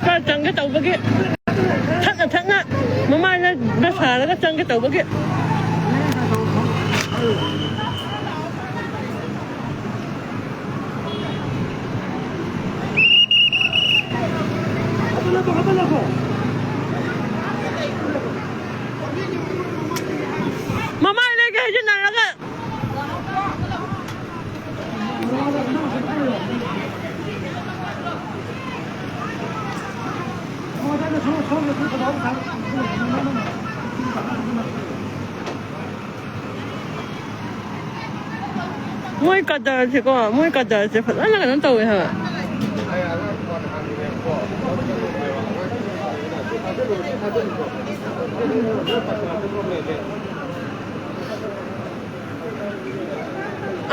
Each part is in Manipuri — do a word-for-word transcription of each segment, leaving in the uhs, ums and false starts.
ꯈꯔ ꯆꯪꯒꯦ ꯇꯧꯕꯒꯤ, ꯊꯛꯅ ꯊꯛꯅ ꯃꯃꯥꯏꯅ ꯁꯥꯔꯒ ꯆꯪꯒꯦ ꯇꯧꯕꯒꯤ꯫ ꯃꯃꯥꯏ ꯂꯩꯒꯦ ꯍꯥꯏꯖꯤꯟꯅꯔꯒ꯫ ꯃꯣꯏ ꯀꯗꯔꯁꯦꯀꯣ, ꯃꯣꯏ ꯀꯗꯔꯁꯦ ꯐꯖꯅ ꯀꯩꯅꯣ ꯇꯧꯋꯦ ꯍꯥꯏꯕ꯫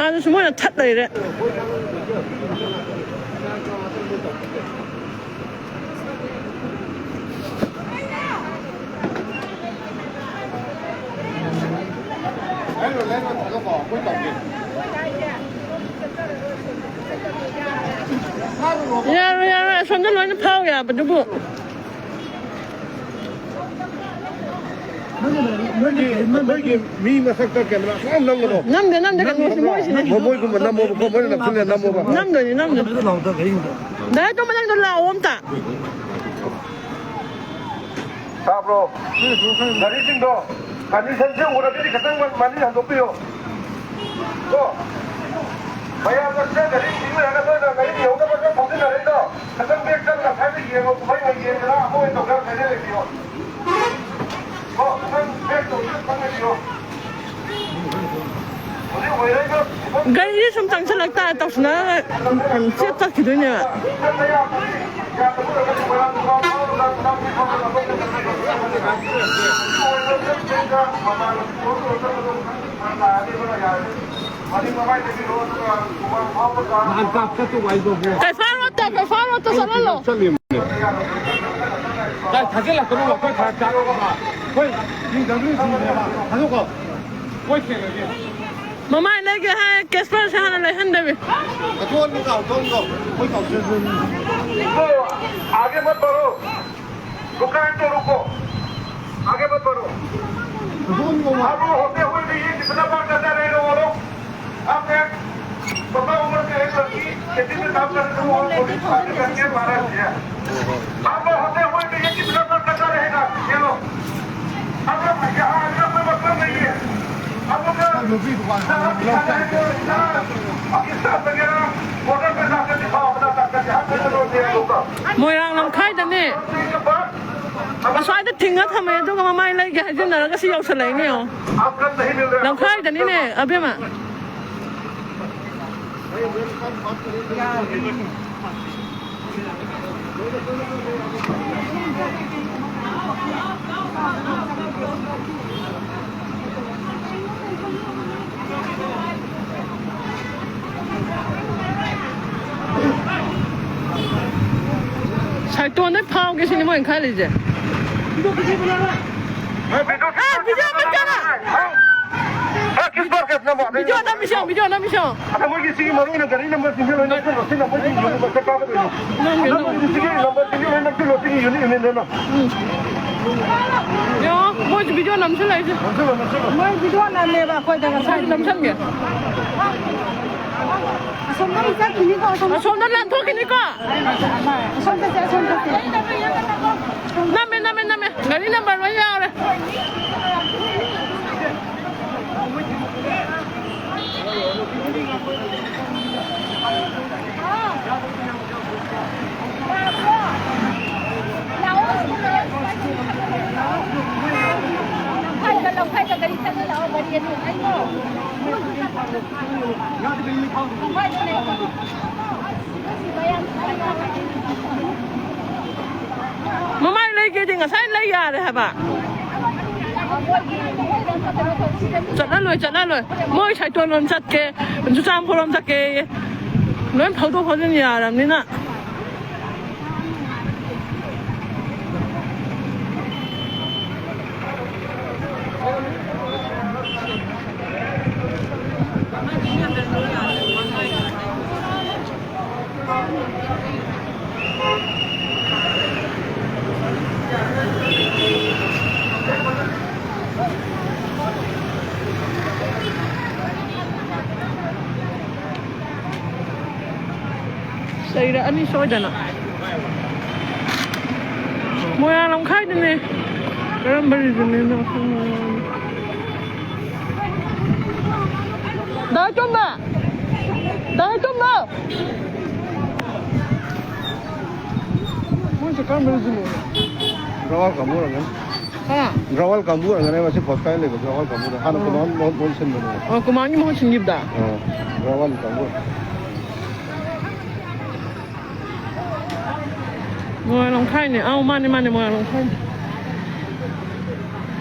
ꯑꯥꯗꯁꯨ ꯃꯣꯏꯅ ꯊꯠ ꯂꯩꯔꯦ꯫ ꯌꯥꯔꯣꯏ, ꯌꯥꯔꯣꯏ, ꯑꯁꯣꯝꯗ ꯂꯣꯏꯅ ꯐꯥꯎ ꯌꯥꯕꯗꯨꯕꯨ꯫ ꯑꯩꯈꯣꯏꯒꯤ ꯃꯤ ꯃꯊꯛꯇ ꯀꯦꯃꯦꯔꯥ ꯁꯨꯡꯅꯝ ꯅꯝꯒꯅꯣ꯫ ꯅꯝꯗꯦ, ꯅꯝꯗꯦ, ꯀꯩꯅꯣꯁꯦ ꯃꯣꯏꯁꯤꯅꯦ꯫ ꯍꯣꯏ, ꯃꯣꯏꯒꯨꯝꯕ ꯅꯝꯃꯣꯕꯀꯣ, ꯃꯣꯏꯅ ꯅꯛꯁꯤꯜꯂꯦ ꯅꯝꯃꯣꯕ꯫ ꯅꯝꯗꯣꯏꯅꯦ, ꯅꯝꯗꯣꯏꯅꯦ꯫ ꯗꯥꯏꯔꯦꯛ ꯑꯗꯨꯝ ꯃꯅꯥꯛꯇ ꯂꯥꯛꯑꯣ ꯑꯝꯇ꯫ ꯇꯥꯕ꯭ꯔꯣ? ꯒꯥꯔꯤꯁꯤꯡꯗꯣ ꯀꯟꯗꯤꯁꯟꯁꯦ ꯎꯔꯒꯗꯤ ꯈꯤꯇꯪ ꯃꯅꯤꯡ ꯍꯟꯗꯣꯛꯄꯤꯌꯣ꯫ ꯀꯣ? ꯃꯌꯥꯝꯅ ꯁꯤꯗ ꯒꯥꯔꯤ ꯊꯤꯡꯅꯔꯒ ꯅꯣꯏꯅ ꯒꯥꯔꯤ ꯌꯧꯅꯕ ꯈꯔ ꯊꯧꯖꯤꯟꯅꯔꯛꯏꯗꯣ, ꯈꯤꯇꯪ ꯕꯦꯛ ꯆꯠꯂꯒ ꯍꯥꯏꯕ ꯌꯦꯡꯉꯣ, ꯀꯨꯝꯍꯩ ꯑꯣꯏ ꯌꯦꯡꯗꯅ ꯑꯃ ꯑꯣꯏ ꯇꯧꯗꯅ ꯁꯥꯏꯗ ꯂꯩꯕꯤꯌꯣ꯫ ꯀꯣ? ꯈꯤꯇꯪ ꯕꯦꯛ ꯇꯧꯗꯅ ꯈꯤꯇꯪ ꯂꯩꯕꯤꯌꯣ꯫ ꯍꯧꯖꯤꯛ ꯑꯣꯏꯔꯛꯏꯕ ꯒꯥꯔꯤꯁꯦ ꯁꯨꯝ ꯆꯪꯁꯤꯜꯂꯛ ꯇꯥꯔꯦ, ꯇꯧꯁꯤꯟꯅꯔꯒ ꯆꯦꯞ ꯆꯠꯈꯤꯗꯣꯏꯅꯦꯕ꯫ ꯅꯍꯥꯟ ꯀꯥꯞ ꯆꯠꯇꯧꯕ ꯍꯥꯏꯗꯣ ꯀꯩꯐꯥ ꯔꯣꯠꯇ, ꯀꯩꯐꯥ ꯔꯣꯠꯇ ꯆꯠꯍꯜꯂꯣ꯫ ꯆꯠꯂꯤꯕꯅꯦ꯫ ꯀꯥꯏ ꯊꯥꯖꯤꯜꯂꯛꯀꯅꯨ, ꯑꯩꯈꯣꯏ ꯐꯔꯛ ꯇꯥ-, ꯑꯩꯈꯣꯏ ꯄꯤ ꯗꯕ꯭ꯂꯤꯎ ꯁꯤꯅꯦꯕ꯫ ꯊꯥꯗꯣꯛꯈꯣ꯫ ꯃꯣꯏ ꯊꯦꯡꯅꯗꯦ꯫ ꯃꯃꯥꯏ ꯂꯩꯒꯦ ꯍꯥꯏ, ꯀꯦꯁꯄꯔꯁꯦ ꯍꯥꯟꯅ ꯂꯩꯍꯟꯗꯕꯤ꯫ ꯀꯊꯣꯛꯍꯟꯕ ꯀꯥꯎ ꯊꯣꯡꯗꯣ꯫ ꯑꯩꯈꯣꯏ ꯀꯥꯎꯊꯣꯛꯑꯁꯨ꯫ रुको, आगे मत बढ़ो। रुका है तो रुको। आगे मत बढ़ो। कथोन को अब वो होते हुए भी ये कितना बार करता रहेगा वो लोग? अब एक पता उम्र के एक लड़की खेती में काम करते हुए पुलिस फांसी करके मारा गया। अब वो होते हुए भी ये कितना बार करता रहेगा? ये लोग। अब यहाँ आने का कोई मतलब नहीं है। अब उनका पाकिस्तान वगैरह बॉर्डर पे जाकर दिखाओ अपना ताकत, यहाँ पे तो लोग दिया होगा। ꯃꯣꯏꯔꯥꯡ ꯂꯝꯈꯥꯏꯗꯅꯦ꯫ ꯑꯁ꯭ꯋꯥꯏꯗ ꯊꯤꯡꯉ ꯊꯝꯃꯦ, ꯑꯗꯨꯒ ꯃꯃꯥꯏ ꯂꯩꯒꯦ ꯍꯥꯏꯖꯤꯟꯅꯔꯒ ꯁꯤ ꯌꯧꯁꯜꯂꯛꯏꯅꯦ ꯌꯦꯡꯉꯣ꯫ ꯂꯝꯈꯥꯏꯗꯅꯤꯅꯦ ꯑꯕꯦꯝꯃ꯫ ꯁꯥꯏꯇꯣꯟꯗꯩ ꯐꯥꯎꯒꯦ ꯁꯤꯅꯤ ꯃꯣꯏꯅ ꯈꯜꯂꯤꯁꯦ꯫ ꯑꯦ, ꯚꯤꯗꯤꯑꯣ ꯑꯃ ꯆꯠꯂꯣ꯫ ꯚꯤꯗꯤꯑꯣ ꯅꯝꯃꯤꯁꯤ ꯌꯦꯡꯉꯣ, ꯚꯤꯗꯤꯑꯣ ꯅꯝꯃꯤꯁꯤ ꯌꯦꯡꯉꯣ꯫ ꯑꯗ ꯃꯣꯏꯒꯤ ꯁꯤꯒꯤ ꯃꯔꯨ ꯑꯣꯏꯅ ꯒꯥꯔꯤ ꯅꯝꯕꯔꯁꯤꯡꯁꯦ ꯂꯣꯏ ꯅꯝꯁꯤꯜꯂꯣ꯫ ꯁꯤ ꯅꯝꯕꯔꯁꯤꯡ ꯌꯨꯝ ꯃꯊꯛ ꯀꯥꯞꯀꯗꯣꯏꯅꯤ꯫ ꯅꯝꯒꯦ, ꯅꯝꯒꯦ꯫ ꯅꯝꯕꯔꯁꯤꯡꯁꯦ ꯂꯣꯏ ꯅꯝꯁꯤꯜꯂꯣ, ꯁꯤꯒꯤ ꯌꯨꯅꯤꯠ ꯌꯨꯅꯤꯠꯅꯦꯅ꯫ ꯎꯝ꯫ ꯌꯦꯡꯉꯣ, ꯃꯣꯏꯁꯨ ꯚꯤꯗꯤꯑꯣ ꯅꯝꯁꯤꯜꯂꯛꯏꯁꯦ꯫ ꯅꯝꯁꯤꯜꯂꯣ, ꯅꯝꯁꯤꯜꯂꯣ꯫ ꯃꯣꯏ ꯚꯤꯗꯤꯑꯣ ꯅꯝꯃꯦꯕ ꯑꯩꯈꯣꯏꯗ ꯉꯁꯥꯏ꯫ ꯑꯩꯁꯨ ꯅꯝꯁꯤꯟꯒꯦ꯫ ꯑꯁꯣꯝꯗ ꯑꯃꯨꯛ ꯆꯠꯈꯤꯅꯤꯀꯣ, ꯑꯁꯣꯝꯗ꯫ ꯑꯁꯣꯝꯗ ꯂꯥꯟꯊꯣꯛꯈꯤꯅꯤꯀꯣ꯫ ꯑꯁꯣꯝ ꯆꯠꯁꯦ, ꯑꯁꯣꯝ ꯆꯠꯁꯦ꯫ ꯅꯝꯃꯦ, ꯅꯝꯃꯦ, ꯅꯝꯃꯦ꯫ ꯒꯥꯔꯤ ꯅꯝꯕꯔ ꯂꯣꯏ ꯌꯥꯎꯔꯦ꯫ ꯂꯝꯈꯥꯏꯗ, ꯂꯝꯈꯥꯏꯗ ꯒꯥꯔꯤ ꯆꯪꯉ ꯂꯥꯛꯑꯣ, ꯒꯥꯔꯤ ꯑꯅꯤ ꯂꯩꯉꯣ꯫ ꯂꯝꯈꯥꯏꯗ ꯂꯩꯉꯣ꯫ ꯃꯃꯥꯏ ꯂꯩꯒꯦꯗꯤ ꯉꯁꯥꯏ ꯂꯩ ꯌꯥꯔꯦ ꯍꯥꯏꯕ꯫ ꯆꯠꯍꯜꯂꯣꯏ, ꯆꯠꯍꯜꯂꯣꯏ꯫ ꯃꯣꯏ ꯁꯥꯏꯇꯣꯟ ꯂꯣꯝ ꯆꯠꯀꯦ, ꯆꯨꯔꯆꯥꯟꯄꯨꯔ ꯂꯣꯝ ꯆꯠꯀꯦꯌꯦ꯫ ꯂꯣꯏ ꯐꯥꯎꯗꯣꯛ ꯐꯥꯎꯖꯤꯟ ꯌꯥꯔꯕꯅꯤꯅ꯫ ꯂꯩꯔꯛꯑꯅꯤ ꯁꯣꯏꯗꯅ꯫ ꯃꯣꯏꯔꯥꯡ ꯂꯝꯈꯥꯏꯗꯅꯦ꯫ ꯀꯔꯝꯕ ꯔꯤꯖꯟꯅꯣ ꯈꯪꯗꯦ꯫ ꯗꯥ ꯇꯣꯝꯕ! ꯗꯥ ꯇꯣꯝꯕ! ꯃꯣꯏꯁꯦ ꯀꯔꯝꯕ ꯔꯤꯖꯟꯅꯣ? ꯒ꯭ꯔꯋꯥꯜ ꯀꯥꯡꯕꯨ ꯑꯣꯏꯔꯝꯒꯅꯤ꯫ ꯍꯥ? ꯒ꯭ꯔꯋꯥꯜ ꯀꯥꯡꯕꯨ ꯑꯣꯏꯔꯝꯒꯅꯤ, ꯃꯁꯤ ꯐꯣꯁꯀꯥꯏ ꯂꯩꯕ ꯒ꯭ꯔꯋꯥꯜ ꯀꯥꯡꯕꯨꯗꯣ꯫ ꯍꯥꯟꯅ ꯑꯣ꯫ ꯀꯨꯃꯥꯔ ꯃꯍꯨꯠ, ꯃꯍꯨꯠ ꯁꯤꯟꯕꯅꯦ꯫ ꯑꯣ, ꯀꯨꯃꯥꯔꯒꯤ ꯃꯍꯨꯠ ꯁꯤꯟꯈꯤꯕꯗ? ꯑꯥ, ꯒ꯭ꯔꯋꯥꯜ ꯀꯥꯡꯕꯨ꯫ ꯃꯣꯏꯔꯥꯡ ꯂꯝꯈꯥꯏꯅꯦ꯫ ꯑꯧ, ꯃꯥꯅꯦ, ꯃꯥꯅꯦ, ꯃꯣꯏꯔꯥꯡ ꯂꯝꯈꯥꯏꯅꯦ꯫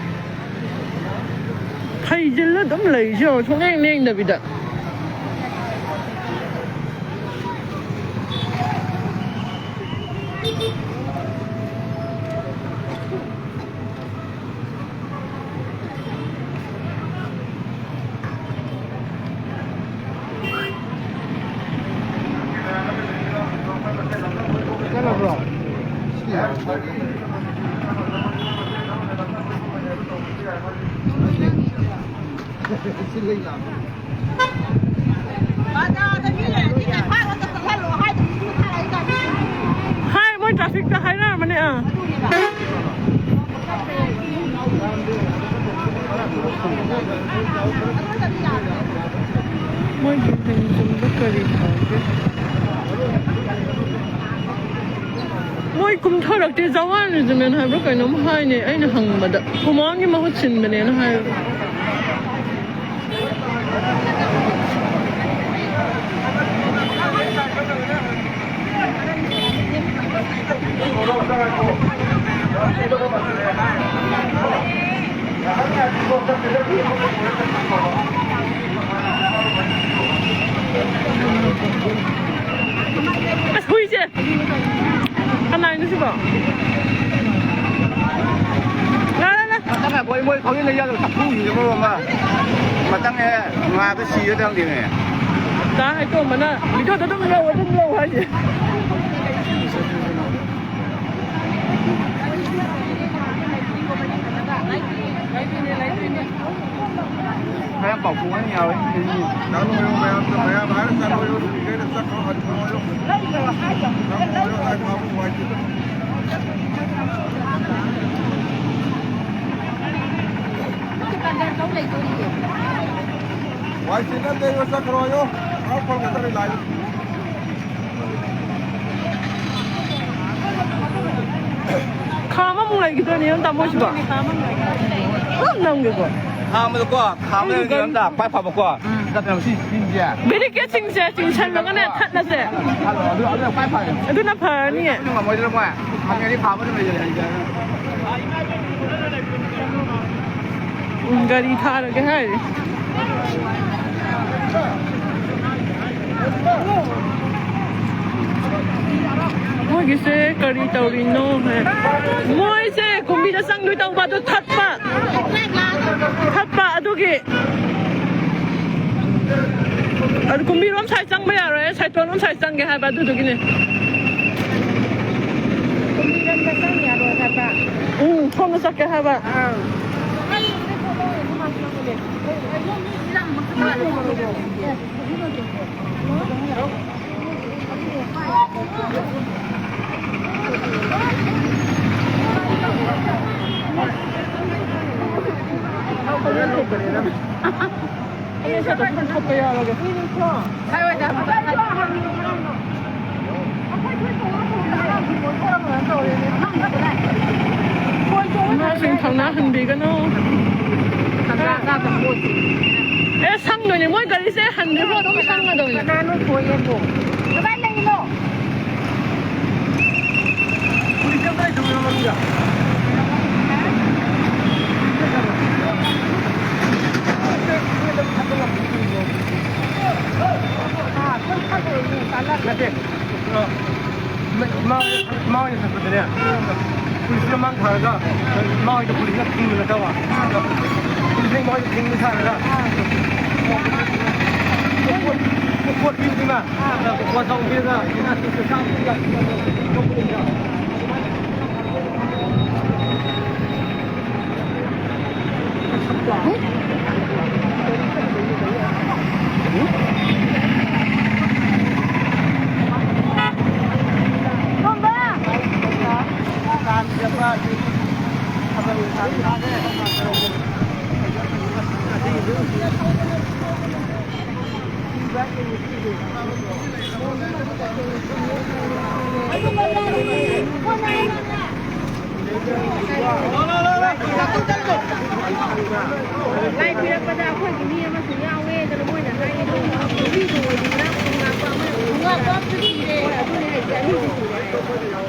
ꯈꯩꯖꯤꯜꯂ ꯑꯗꯨꯝ ꯂꯩꯔꯤꯁꯦ ꯌꯦꯡꯉꯣ, ꯁꯨꯡꯂꯦꯡ ꯂꯦꯡꯗꯕꯤꯗ꯫ ꯁꯤ ꯂꯩ ꯂꯥꯛꯑꯣ꯫ ꯍꯥꯏ, ꯃꯣꯏ ꯇ꯭ꯔꯥꯐꯤꯛꯇ ꯍꯥꯏꯅꯔꯝꯕꯅꯦ, ꯑꯥ꯫ ꯃꯣꯏꯒꯤ ꯃꯤꯡꯁꯤꯡꯗꯨ ꯀꯔꯤ ꯀꯧꯒꯦ? ꯃꯣꯏ ꯀꯨꯝꯊꯔꯛꯇꯦ, ꯖꯋꯥꯟ ꯔꯦꯖꯤꯃꯦꯟ ꯍꯥꯏꯕ꯭ꯔꯥ ꯀꯩꯅꯣꯝ ꯍꯥꯏꯅꯦ꯫ ꯑꯩꯅ ꯍꯪꯕꯗ ꯀꯨꯃꯥꯡꯒꯤ ꯃꯍꯨꯠ ꯁꯤꯟꯕꯅꯦꯅ ꯍꯥꯏ꯫ ꯑꯁ, ꯍꯨꯏꯁꯦ꯫ ꯀꯅꯥꯏꯅꯣ ꯁꯤꯕꯣ? ꯂꯥ, ꯂꯥ, ꯂꯥ꯫ ꯃꯣꯏ, ꯃꯣꯏ ꯍꯧꯖꯤꯛꯅ ꯌꯥꯗꯕ ꯆꯥꯛꯈꯨꯝꯁꯤꯡꯁꯦ ꯃꯔꯣꯜ ꯑꯃ ꯃꯇꯪꯅꯦ ꯉꯥꯗ ꯁꯤꯔꯗꯤ ꯈꯪꯗꯦꯅꯦ꯫ ꯇꯥ ꯍꯥꯏꯗꯣꯛꯑꯝꯕꯅ ꯚꯤꯗꯤꯑꯣꯗ ꯑꯗꯨꯝ ꯂꯧ, ꯑꯗꯨꯝ ꯂꯧ ꯍꯥꯏꯁꯦ꯫ ꯈꯔ ꯄꯥꯎꯊꯣꯛꯍꯟ ꯌꯥꯔꯣꯏ꯫ ꯆꯥꯛ ꯂꯣꯏꯔꯣ ꯃꯌꯥꯝ, ꯃꯌꯥꯝ ꯍꯥꯏꯔ ꯆꯥꯛ ꯂꯣꯏꯔꯣ, ꯅꯨꯄꯤꯈꯩꯅ ꯆꯥꯛ ꯈꯔ ꯍꯟꯊꯔꯣ꯫ ꯆꯥꯛ ꯂꯣꯏꯔꯣ, ꯆꯥꯛ ꯍꯥꯞꯄ ꯋꯥꯏ ꯁꯤꯠꯂꯣ꯫ ꯋꯥꯏ ꯁꯤꯠꯅꯕ ꯂꯩꯔꯣ, ꯆꯠꯈ꯭ꯔꯣ ꯍꯥꯏꯌꯣ꯫ ꯉꯥꯏꯍꯥꯛ ꯐꯝꯒꯗꯕꯅꯤ ꯂꯥꯏꯗ꯫ ꯈꯥꯝ ꯑꯃꯨꯛ ꯂꯩꯈꯤꯗꯣꯏꯅꯦ, ꯌꯦꯡꯉꯨ ꯇꯥꯃꯣ ꯁꯤꯕꯣ꯫ ꯑꯗꯨꯝ ꯅꯝꯒꯦꯀꯣ꯫ ꯈꯥꯝꯕꯗꯀꯣ, ꯈꯥꯝꯕꯗ ꯑꯩꯁꯨ ꯌꯦꯡꯉꯨ ꯇꯥ, ꯈ꯭ꯋꯥꯏ ꯐꯕꯀꯣ꯫ ꯎꯝ꯫ ꯅꯠꯇ꯭ꯔꯒ ꯁꯤ ꯁꯤꯡꯁꯦ꯫ ꯕꯦꯔꯤꯀꯦꯠꯁꯤꯡꯁꯦ ꯆꯤꯡꯁꯜꯂꯒꯅꯦ ꯊꯠꯂꯁꯦ꯫ ꯊꯠꯂꯣ, ꯑꯗꯨ, ꯑꯗꯨꯅ ꯈ꯭ꯋꯥꯏ ꯐꯔꯦ꯫ ꯑꯗꯨꯅ ꯐꯔꯅꯤꯌꯦ꯫ ꯑꯗꯨ ꯉꯝꯃꯣꯏꯗ꯭ꯔꯣ ꯃꯣꯏ? ꯈꯥꯝꯃꯗꯤ ꯈꯥꯝꯕ ꯑꯗꯨꯝ ꯂꯩꯖꯔꯦ꯫ ꯎꯝ, ꯒꯥꯔꯤ ꯊꯥꯔꯒꯦ ꯍꯥꯏꯔꯤ꯫ ꯃꯣꯏꯒꯤꯁꯦ ꯀꯔꯤ ꯇꯧꯔꯤꯅꯣ ꯍꯥꯏ꯫ ꯃꯣꯏꯁꯦ ꯀꯨꯝꯕꯤꯗ ꯆꯪꯗꯣꯏ ꯇꯧꯕ ꯑꯗꯨ ꯊꯠꯄ꯫ ꯊꯠꯄ ꯑꯗꯨꯒꯤ꯫ ꯑꯗꯨ ꯀꯨꯝꯕꯤꯔꯣꯝ ꯁꯥꯏ ꯆꯪꯕ ꯌꯥꯔꯣꯏ, ꯁꯥꯏꯇꯣꯟ ꯔꯣꯝ ꯁꯥꯏ ꯆꯪꯒꯦ ꯍꯥꯏꯕ ꯑꯗꯨꯗꯨꯒꯤꯅꯦ꯫ ꯀꯨꯝꯕꯤꯔꯣꯝꯗ ꯆꯪ ꯌꯥꯔꯣꯏ ꯍꯥꯏꯕ꯫ ꯎꯝ, ꯁꯣꯝꯗ ꯆꯠꯀꯦ ꯍꯥꯏꯕ꯫ ꯑꯥ꯫ ꯑꯩ ꯁꯠꯇꯣ ꯁꯠꯇꯣ ꯊꯣꯛꯄ ꯌꯥꯎꯔꯒꯦ꯫ ꯁꯥꯏ ꯑꯣꯏꯗ꯫ ꯏꯃꯥꯁꯤꯡ ꯊꯧꯅꯥ ꯍꯟꯕꯤꯒꯅꯨ꯫ ꯑꯦ, ꯁꯪꯗꯣꯏꯅꯦ꯫ ꯃꯣꯏ ꯒꯥꯔꯤꯁꯦ ꯍꯟꯗ꯭ꯔꯤꯕꯣ ꯑꯗꯨꯝ ꯁꯪꯉꯗꯣꯏꯅꯦ꯫ ꯀꯅꯥꯅꯣ ꯊꯣꯛꯑꯦꯕꯣ? ꯀꯗꯥꯏ ꯂꯩꯔꯤꯅꯣ? ꯅꯠꯇꯦ꯫ ꯃꯥ, ꯃꯥ, ꯃꯥ ꯑꯣꯏꯅ ꯆꯠꯄꯗꯅꯦ꯫ ꯄꯨꯂꯤꯁꯅ ꯃꯥꯡ ꯊꯥꯔꯒ ꯃꯥ ꯍꯣꯏꯗ ꯄꯨꯂꯤꯁꯅ ꯊꯤꯡꯕ ꯅꯠꯇꯕ꯫ ꯄꯨꯂꯤꯁꯅ ꯃꯥ ꯍꯣꯏꯗ ꯊꯤꯡꯕ ꯁꯥꯔꯒ ꯄꯣꯠ, ꯄꯣꯠ ꯄꯤꯕꯗꯨꯅ ꯄꯣꯠ ꯆꯥꯎ ꯄꯤꯔꯒ ꯏꯅꯥꯛ ꯈꯨꯟꯕ ꯆꯥꯝ ꯄꯤꯔꯒ ꯂꯧꯕꯅꯤꯅ꯫ ꯂꯥꯏ ꯄꯤꯔꯛꯄꯗ ꯑꯩꯈꯣꯏꯒꯤ ꯃꯤ ꯑꯃꯁꯨ ꯌꯥꯎꯋꯦꯗꯅ ꯃꯣꯏꯅ ꯍꯥꯏꯌꯦ꯫ ꯅꯨꯄꯤꯗꯨ ꯑꯣꯏꯕꯅꯤꯅ ꯈꯣꯡꯉꯥꯛꯄ ꯑꯃ ꯈꯣꯡꯉꯥꯛꯄ ꯑꯃꯁꯨ ꯁꯤꯔꯦ꯫ ꯍꯣꯏ, ꯑꯗꯨꯅꯦ ꯍꯥꯏꯁꯦ, ꯑꯅꯤꯁꯨ ꯁꯤꯔꯦ ꯍꯥꯏꯌꯦ꯫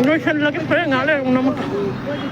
ꯂꯣꯏꯁꯜꯂꯒꯦ, ꯍꯣꯔꯦꯟ ꯉꯥꯏꯍꯥꯛ ꯂꯩꯔꯒ ꯑꯃꯨꯛ ꯅꯝꯃꯛꯀꯦ꯫